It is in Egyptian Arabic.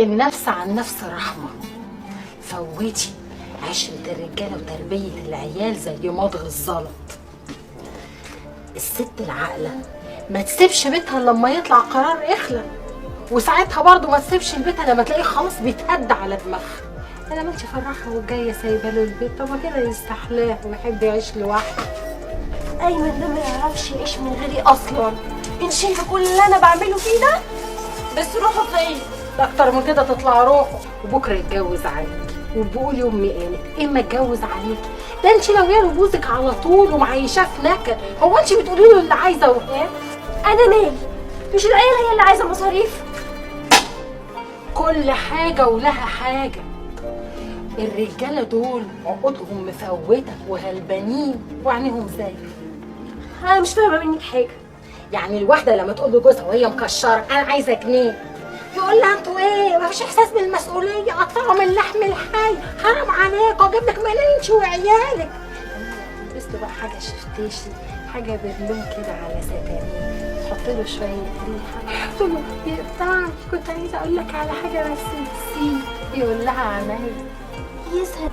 النفس عن نفس رحمه. فوتي عشرة الرجالة وتربيه العيال زي مضغ الزلط. الست العاقلة ما تسيبش بيتها لما يطلع قرار اخلة، وساعتها برضه ما تسيبش البيت لما تلاقيه خلاص بيتهد على دماغها. انا مالتي فرحها والجايه سايبه له البيت، طب ما كده يستحلاه ويحب يعيش لوحده. ايمن ده ما يعرفش يعيش من غيري اصلا. انت شايفه كل اللي انا بعمله فيه ده؟ بس روحه فين؟ ده اكتر من كده تطلع روحه، وبكره يتجوز عليكي. وبقولي امي قالت اما اتجوز عليكي، ده انت ناوية له جوزك على طول ومعيشاه في نكد. هو انت بتقولي له اللي عايزه وهاب؟ انا مالي؟ مش العيلة هي اللي عايزه مصاريف؟ كل حاجة ولها حاجة. الرجالة دول عقودهم مفوته وغلبانين وعينيهم زي. انا مش فاهمه منك حاجة. يعني الواحدة لما تقول لجوزها وهي مكشره انا عايزه جنيه، يقول لها انتوا ايه؟ مفيش احساس بالمسؤولية، قطعوا من لحم الحي، حرام عليك، واجيب لك منين انت وعيالك. لبست بقى حاجة شفتيشي، حاجة باللون كده على ستانين، تحط له شوية ريحه، تقول له يقطعك كنت عايزه اقول لك على حاجة بس نسيت، يقول لها عمايل. يسهل.